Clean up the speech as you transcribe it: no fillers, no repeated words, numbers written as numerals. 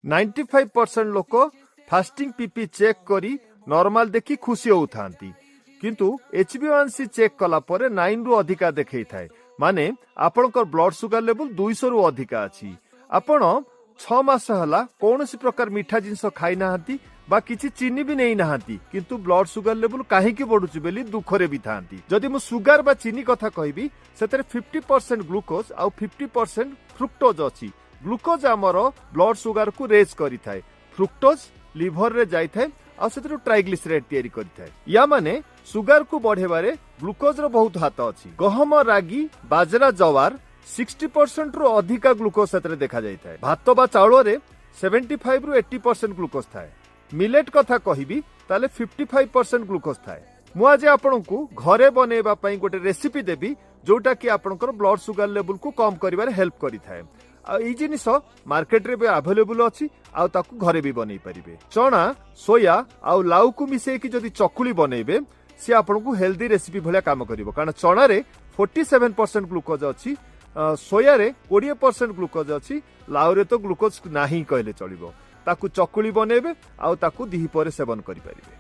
95% ଲୋକ fasting BP check କରି normal ଦେଖି ଖୁସି ହେଉଥାନ୍ତି, କିନ୍ତୁ H B one C check କଲା ପରେ 9ରୁ ଅଧିକା ଦେଖେଇଥାଏ। ମାନେ ଆପଣଙ୍କର ବ୍ଲଡ ସୁଗାର ଲେବୁଲ 200ରୁ ଅଧିକା ଅଛି। ଆପଣ 6 ମାସ ହେଲା କୌଣସି ପ୍ରକାର ମିଠା ଜିନିଷ ଖାଇନାହାନ୍ତି ବା କିଛି ଚିନି ବି ନେଇନାହାନ୍ତି, କିନ୍ତୁ ବ୍ଲଡ ସୁଗାର ଲେବୁଲ କାହିଁକି ବଢୁଛି ବୋଲି ଦୁଃଖରେ ବି ଥାନ୍ତି। ଯଦି ମୁଁ ସୁଗାର ବା ଚିନି କଥା କହିବି, ସେଥିରେ 50% ଗ୍ଲୁକୋଜ ଆଉ 50% ଫ୍ରୁକ୍ଟୋଜ ଅଛି। ଗ୍ଲୁକୋଜ ଆମର ବ୍ଲଡ ସୁଗାରକୁ ରେଜ୍ କରିଥାଏ, ଫ୍ରୁକ୍ଟୋଜ ଲିଭରରେ ଯାଇଥାଏ ଆଉ ସେଥିରୁ ଟ୍ରାଇଗ୍ଲିସରାଇଡ୍ ତିଆରି କରିଥାଏ। ୟା ମାନେ ସୁଗାରକୁ ବଢେଇବାରେ ଗ୍ଲୁକୋଜର ବହୁତ ହାତ ଅଛି। ଗହମ, ରାଗି, ବାଜରା, ଜୱାର 60%ରୁ ଅଧିକା ଗ୍ଲୁକୋଜ ସେଥିରେ ଦେଖାଯାଇଥାଏ। ଭାତ ବା ଚାଉଳରେ 75ରୁ 80% ଗ୍ଲୁକୋଜ ଥାଏ। ମିଲେଟ୍ କଥା କହିବି ତାହେଲେ 55% ଗ୍ଲୁକୋଜ ଥାଏ। ମୁଁ ଆଜି ଆପଣଙ୍କୁ ଘରେ ବନେଇବା ପାଇଁ ଗୋଟେ ରେସିପି ଦେବି, ଯୋଉଟା କି ଆପଣଙ୍କର ବ୍ଲଡ ସୁଗାର ଲେବୁଲକୁ କମ କରିବାରେ ହେଲ୍ପ କରିଥାଏ। ଆଉ ଏଇ ଜିନିଷ ମାର୍କେଟରେ ବି ଆଭେଲେବୁଲ ଅଛି ଆଉ ତାକୁ ଘରେ ବି ବନେଇ ପାରିବେ। ଚଣା, ସୋୟା ଆଉ ଲାଉକୁ ମିଶେଇକି ଯଦି ଚକୁଳି ବନେଇବେ, ସିଏ ଆପଣଙ୍କୁ ହେଲ୍ଦି ରେସିପି ଭଳିଆ କାମ କରିବ। କାରଣ ଚଣାରେ 47% ଗ୍ଲୁକୋଜ ଅଛି, ସୋୟାରେ 20% ଗ୍ଲୁକୋଜ ଅଛି, ଲାଉରେ ତ ଗ୍ଲୁକୋଜ ନାହିଁ କହିଲେ ଚଳିବ। ତାକୁ ଚକୁଳି ବନେଇବେ ଆଉ ତାକୁ ଦ୍ୱିପହରେ ସେବନ କରିପାରିବେ।